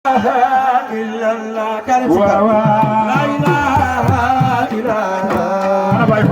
إلا الله كان لا إله إلا الله أنا باي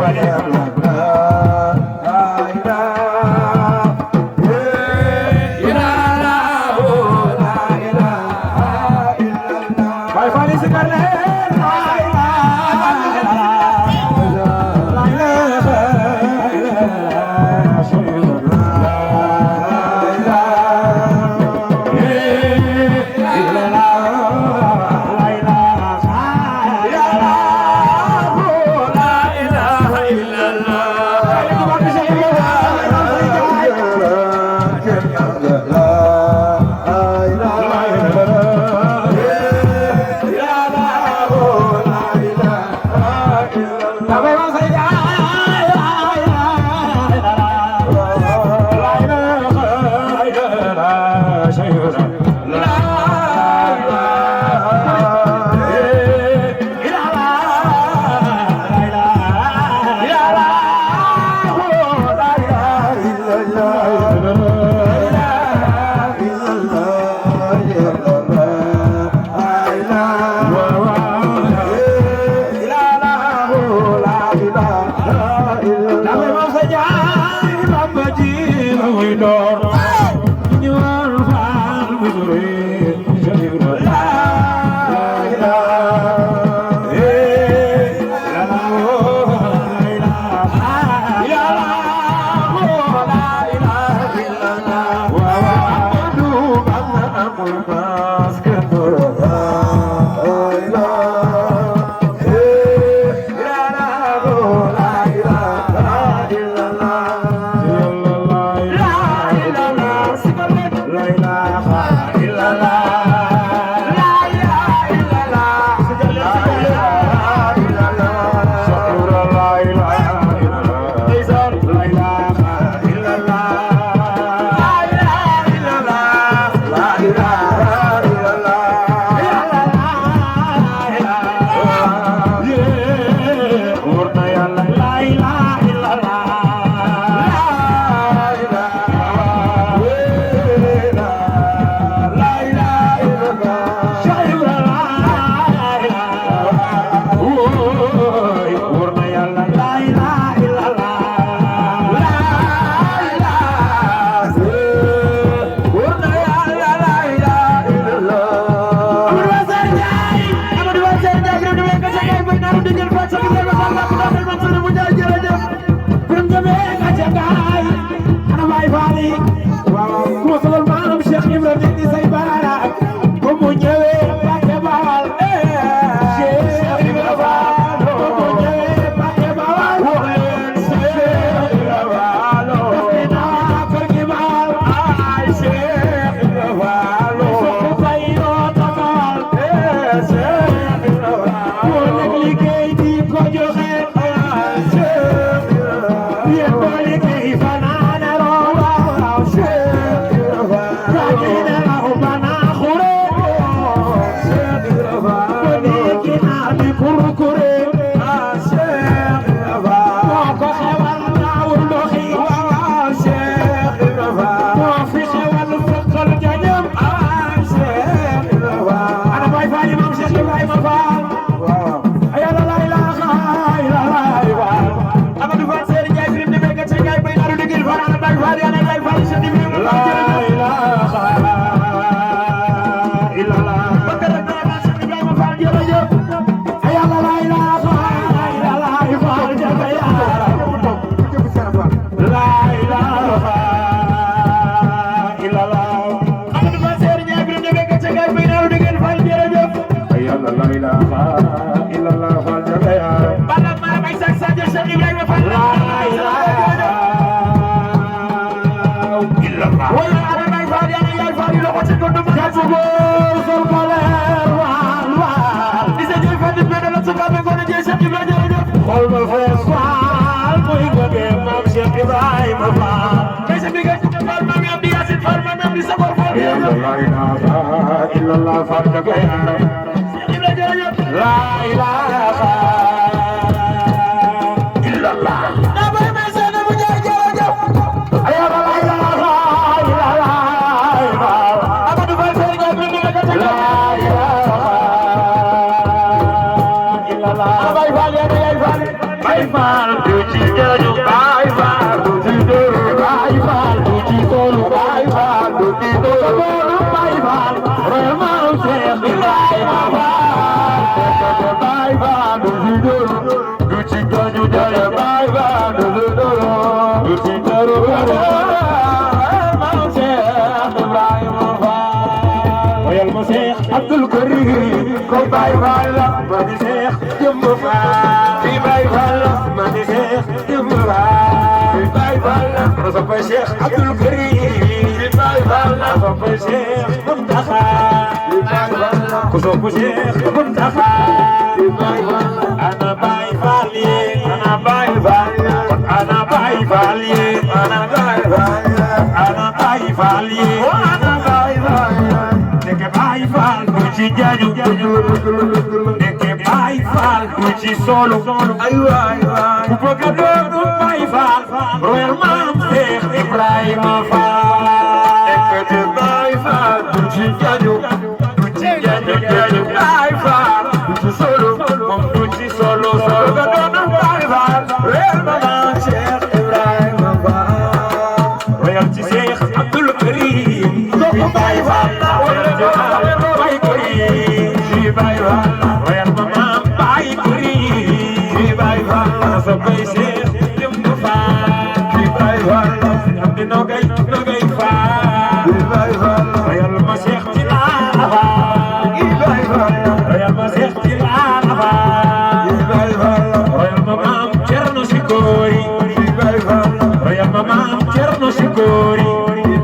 La Baay Faal du ci jaju Baay Faal du ci dóoru Baay Faal du ci toolu Baay Faal du ci dóoru Baay Faal royal maam Cheikh Ibrahima Faal Baay Faal du ci dóoru du ci jaju jaju Baay Faal du ci dóoru du ci dóoru maam Cheikh Ibrahima Faal royal maam Cheikh Abdul Karim ko Baay Faal la ma di Cheikh Jëmb Faal fi Baay Faal la ma di Cheikh Jëmb Faal fi Baay Faal la ma soppay Cheikh Abdul Karim fi Baay Faal la ma soppay Cheikh Muntaxa fi Baay Faal la ku sopp Cheikh Muntaxa fi Baay Faal la ana Baay Faal ye ana Baay Faal ye ana Baay Faal ye ana Baay Faal ye ana Baay Faal ye ana Baay Faal ye Ndeke Baay Faal du ci jaaju Ndeke Baay Faal du ci solo ay waay waay ku bëgg a doon Baay Faal royal maam Cheikh Ibrahima Faal Ndeke Baay Faal du ci jaaju Baay Faal du ci solo moom du ci solo solo ga doon Baay Faal royal maam Cheikh Ibrahima Faal royal ci Cheikh Abdul Karim Baay Faal Baay Faal royal maam Baay Karim Baay Faal soppay Cheikh Jëmb Faal Baay Faal am di nogay Faal Baay Faal royal ma Cheikh ci Laala Faal Baay Faal royal ma Cheikh ci Laala Faal Baay Faal royal ma maam Cerno Sikori Baay Faal royal ma maam Cerno Sikori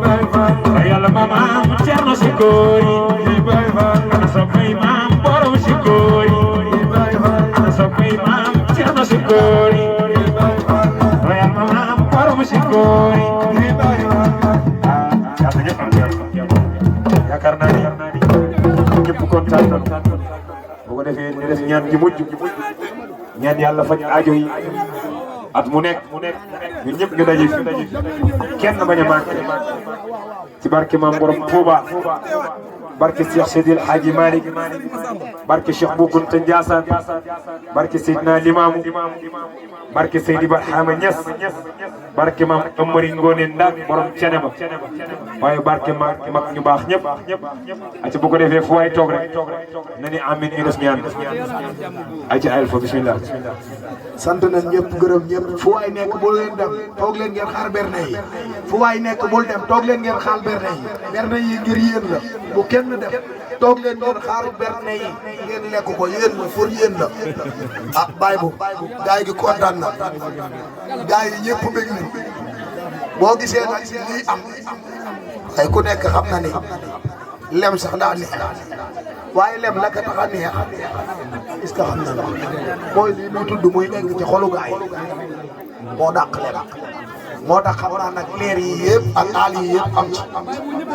Baay Faal royal ma maam Cerno Sikori Baay Faal soppay maam borom Sikori Baay Faal soppay maam Cerno Sikori Baay Faal royal ma maam borom Sikori Baay Faal yaakaar naa ni ñëpp kontaan na bu ko defee ñu def ñaan gi mujj ñaan yàlla faj aajo yi at mu nekk ñun ñëpp ñu daje fi kenn bañ a manqué ci barke maam borom Touba barke Cheikh Seydil Hadji Malick barke Cheikh Bou Kounta Ndiassane barke Seydina Limamou barke Seydi Barhama Niass barke maam Amari Ngone Ndak borom Ceneba waaye barke mag ñu baax ñëpp aca bu ko defee fu waay toog rek na ni amin ñu des ñaan aca ayel fa bismillah sant nañ ñëpp gërëm ñëpp fu waay nekk bul leen dem toog leen ngeen xaar berne yi fu waay nekk bul dem toog leen ngeen xaar berne yi ngir yéen la bu kenn dem toog leen ngeen xaar berne yi ngeen lekk ko yéen la pour yéen la ah baay bu gaay gi kontaan na gaay yi ñëpp bëgg nañ boo gisee nag lii am ay ku nekk xam na ni lem sax daa neex waaye lem la ka tax a neex est-ce que xam na la mooy lii muy tudd muy nekk ci xolu gaay moo dàq lem moo tax xam naa nag leer yi yëpp ak aal yi yëpp am ci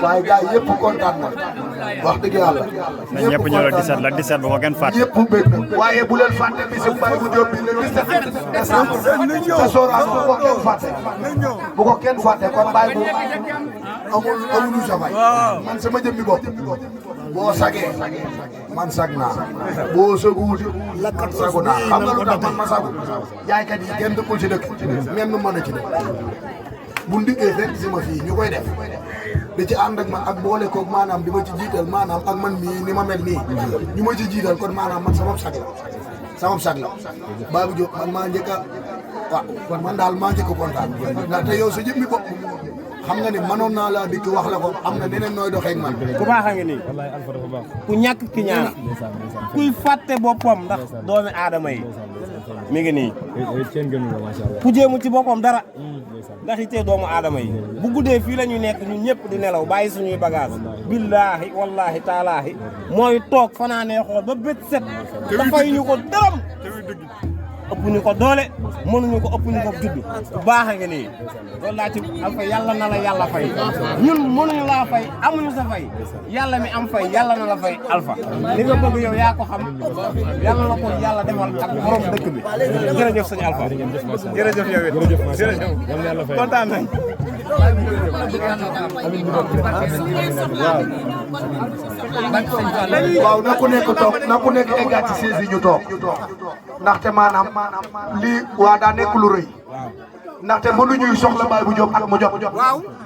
waaye gars yi yëpp kontaan na wax dëgg yàlla. ñëpp ñëw la 17 la 17 bu ko kenn fàtte. ñëpp bëgg na waaye bu leen fàtte bisu Baye bu Diop bi le 17 décembre te Sorano bu ko kenn fàtte bu ko kenn fàtte kon Baye bu amul sa fay man sama jëmmi bopp boo sagee man sag naa boo saguwul lakkat sagu naa xam nga lu tax man ma sagu jaaykat yi kenn dëkkul ci dëkk même nu mën a ci dëkk bu ndikkee fekk si ma fii ñu koy def da ci ànd ak man ak boole koog maanaam di ma ci jiital maanaam ak man mii ni ma mel nii ñu ma ci jiital kon maanaam man sama sag la Babou Diop man maa njëkk a waaw man daal maa njëkk a kontaan ndaxte yow sa jëmmi bopp xam nga ni mënoon naa laa dikk wax la ko am na neneen nooy doxee ak man. ku baax a ngi nii ku ñàkk ki ñaan kuy fàtte boppam ndax doomi aadama yi mi ngi nii ku jéemu ci boppam dara ndax itee doomu aadama yi bu guddee fii la ñuy nekk ñun ñëpp di nelaw bàyyi suñuy bagage billaahi wallaahi taalaahi mooy toog fanaanee xool ba bët set dafay ñu ko dërëm ëpp ñu ko doole mënuñu ko ëpp ñu ko judd bu baax a ngi nii loolu laa ci Alpha yàlla na la yàlla fay ñun mënuñu laa fay amuñu sa fay yàlla mi am fay yàlla na la fay Alpha li nga bëgg yow yaa ko xam yàlla na ko yàlla defal ak borom dëkk bi jërëjëf sëñ Alpha jërëjëf yow it jërëjëf kontaan nañ waaw na ku nekk toog na ku nekk eggaat ci saisi ñu toog ndaxte maanaam lii waa daa nekk lu rëy ndaxte mënuñuy soxla baay bu jóg ak mu jot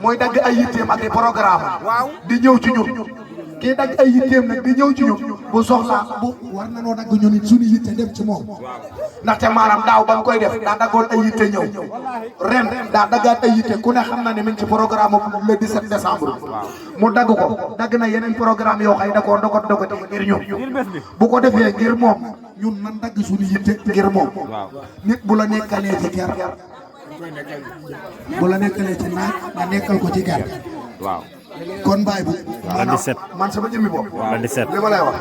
mooy dagg ay yitteem ak i programme di ñëw ci ñun kii dagg ay yitteem nag di ñëw ci ñun bu soxlaa bu war na noo dagg ñun it suñu yitte dem ci moom ndaxte maanaam daaw ba nga koy def daa daggoon ay yitte ñëw ren daa daggaat ay yitte ku ne xam na ne mi ngi ci programme le 17 décembre mu dagg ko dagg na yeneen programme yoo xay da koo dogot ngir ñun bu ko defee ngir moom ñun nan dagg suñu yitte ngir moom nit bu la nekkalee ci ker bu la nekkalee ci naaj nga nekkal ko ci ker waaw kon baay bu le 17 man sama jëmmi bopp le 17 li ma lay wax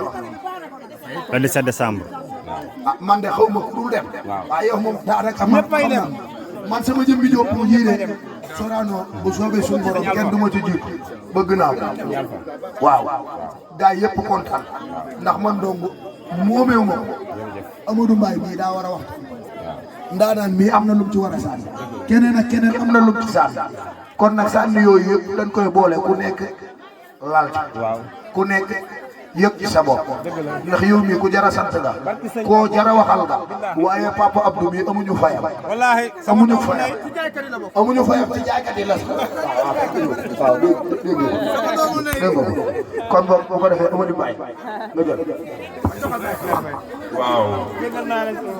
le 17 décembre ah man de xaw ma ku dul dem waaye yow moom daanaka man sama jëmmi jopp mu yii de Sorano bu soobee suñu borom kenn du ma ci jiitu bëgg naa ko waaw gaa yëpp kontaan ndax man dong moomeewu ma Amadou Mbaye mii daa war a waxtu ndaanaan mii am na lu mu ci war a sànni keneen ak keneen am na lu mu ci sànni kon nag sànni yooyu yëpp dañ koy boole ku nekk lal ku nekk yëg ci sa bopp ndax yow mii ku jara sant nga koo jara waxal nga waaye papa Abdou mii amuñu fayam amuñu fayam ci jaaykat yi la waaw dégg nga kon boo ko defee Amadou Mbaye nga jël waaw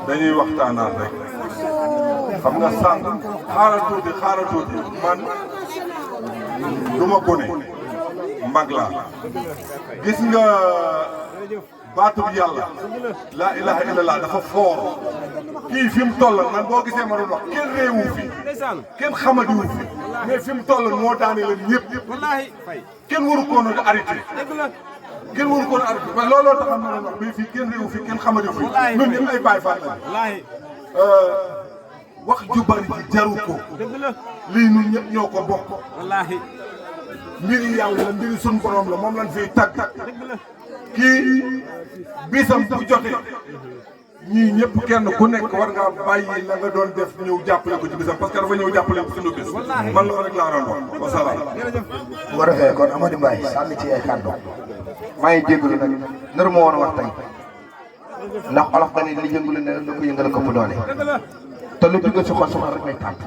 dañuy waxtaanaat rek xam nga sànq xaaral tuuti man du ma gone mag laa gis nga baatu yàlla laa ilaha illallah dafa foor kii fi mu toll man boo gisee ma doon wax kenn réewu fi kenn xamadiwu fi mais fi mu toll moo daane leen ñëpp kenn waru koon a arrêté kenn waru koon a arrêté mais looloo tax ma doon wax mais fii kenn réewu fi kenn xamadiwu fi ñun ñëpp ay Baay Faal lañ wax ju bari ji jaru ko lii ñun ñëpp ñoo ko bokk mbiri yàlla la mbiri sun borom la moom lañ fiy tàgg kii bisam bu jotee ñii ñëpp kenn ku nekk war nga bàyyi la nga doon def ñëw jàppale ko ci bisam parce que dafa ñëw jàppale ko suñu bis man loolu rek laa doon wax wasalaam. bu ko defee kon Amadou Mbaye sànni ci ay kàddu maa ngi jégalu nag nar ma woon a wax tey ndax olof ba ne li yëngule ne la ko yëngal këpp doole te lu jóge si xol rek lay tànt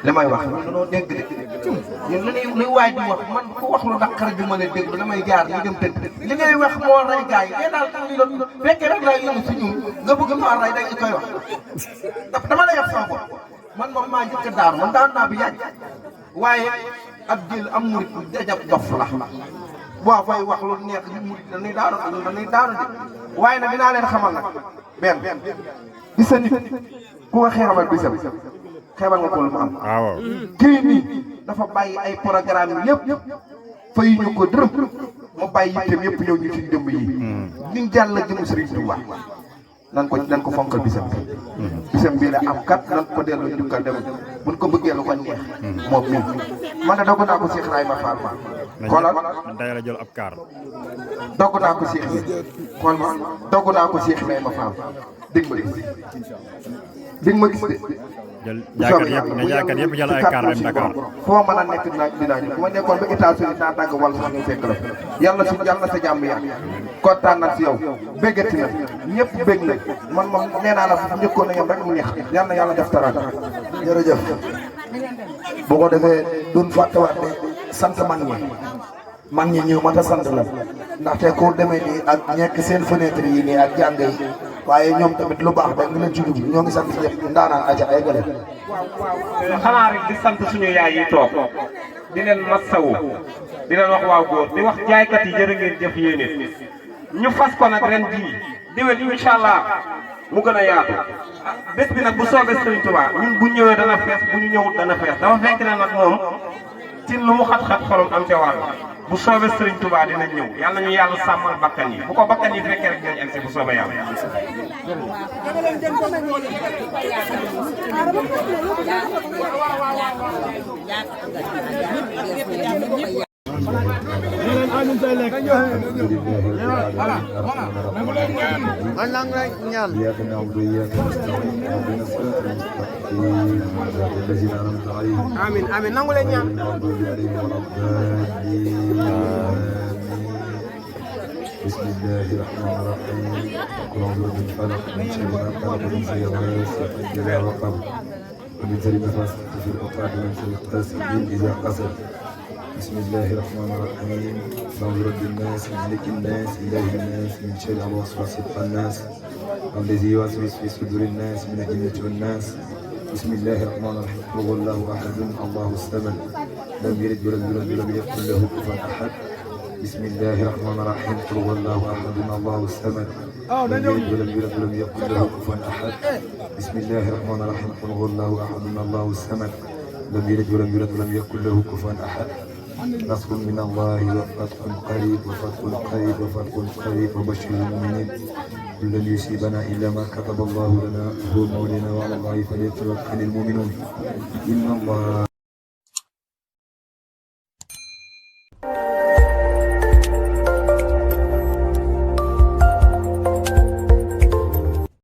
li may wax ñun dañoo dégg de ñun li waay di wax man ku wax lu naqari bi ma la déglu damay jaar ñu dem tëdd li ngay wax moo rey gars yi daal tax ñu doon fekkee rek laa yëngu si ñun nga bëgg maa rey dañu koy wax dama la yab sama bopp man moom maa njëkk a daaru man daan naa bi yàgg waaye ak jël am murit dajab dof la boo fay wax lu neex ñu murit dañuy daanu de waaye nag dinaa leen xamal nag benn bisa nit ku ko xeexamal bisam xeebal nga ko lu mu am. waaw kii nii dafa bàyyi ay programme yëpp fay ñu ko dërëm mu bàyyi itam yëpp ñëw ñu ci dëmb yi. ñu jàll jëm Serigne Touba nan ko fonkal bisam bi. bisam bii la am kat nan ko delloo njukkal dem buñ ko bëggee lu ko neex. moom mii man de doog naa ko Cheikh Ibrahima Fall ma. xoolal day la jël ab kaar. doog naa ko Cheikh xool ma doog naa ko Cheikh Ibrahima Fall dégg ma gis de. jël jaaykat yëpp jël ay kaar dem Dakar. foo mën a nekk dinaa ñëw bu ma nekkoon ba États-Unis naa dagg wàll sax ñu fekk la yàlla sa jàmm yàgg kontaan na si yow béggati na ñëpp bégg na man moom nee naa la njëkkoon na yem rek mu neex yal na yàlla def taraanga jërëjëf bu ko defee duñ fàttewaat de sant man ñi ñëw mat a sant la ndaxte ku demee nii ak ñekk seen fenêtre yi nii ak jàng yi waaye ñoom tamit lu baax ba nga leen ci dugg ñoo ngi sant ñëpp ndaanaan aja ay gële xanaa rek di sant suñu yaay yi toog di leen massawu di leen wax waaw góor di wax jaaykat yi jërë ngeen jëf yéen it ñu fas ko nag ren jii déwén incha allah mu gën a yaatu bés bi nag bu soobee Sëriñ Tuubaa ñun bu ñëwee dana fees bu ñu ñëwut dana fees dafa fekk ne nag moom ci lu mu xat-xat xolam am ca wàll bu soobee Sëriñ Tuubaa dina ñëw yàlla ñu yàlla sàmmal bakkan yi bu ko bakkan yi fekkee rek ñooñu egsi bu soobee yàlla. Amin amin nangu leen ñaan بسم الله الرحمن الرحيم قل أعوذ برب الفلق من شر ما خلق من شر غاسق إذا وقب ومن شر نفاثات في العقد ومن شر حاسد إذا حسد بسم الله الرحمن الرحيم أعوذ برب الناس ملك الناس إله الناس من شر الوسواس الخناس الذي يوسوس في صدور الناس من الجنة والناس بسم الله الرحمن الرحيم قل هو الله أحد الله الصمد لم يلد ولم يولد ولم يكن له كفوا أحد بسم الله الرحمن الرحيم قل هو الله أحد الله الصمد لم يلد ولم يولد ولم يكن له كفوا أحد بسم الله الرحمن الرحيم قل هو الله أحد الله الصمد لم يلد ولم يولد ولم يكن له كفوا أحد نصر من الله وفتح قريب وفتح قريب وفتح قريب وبشر المؤمنين لن يصيبنا إلا ما كتب الله لنا هو مولانا وعلى الله فليتوكل المؤمنون إن الله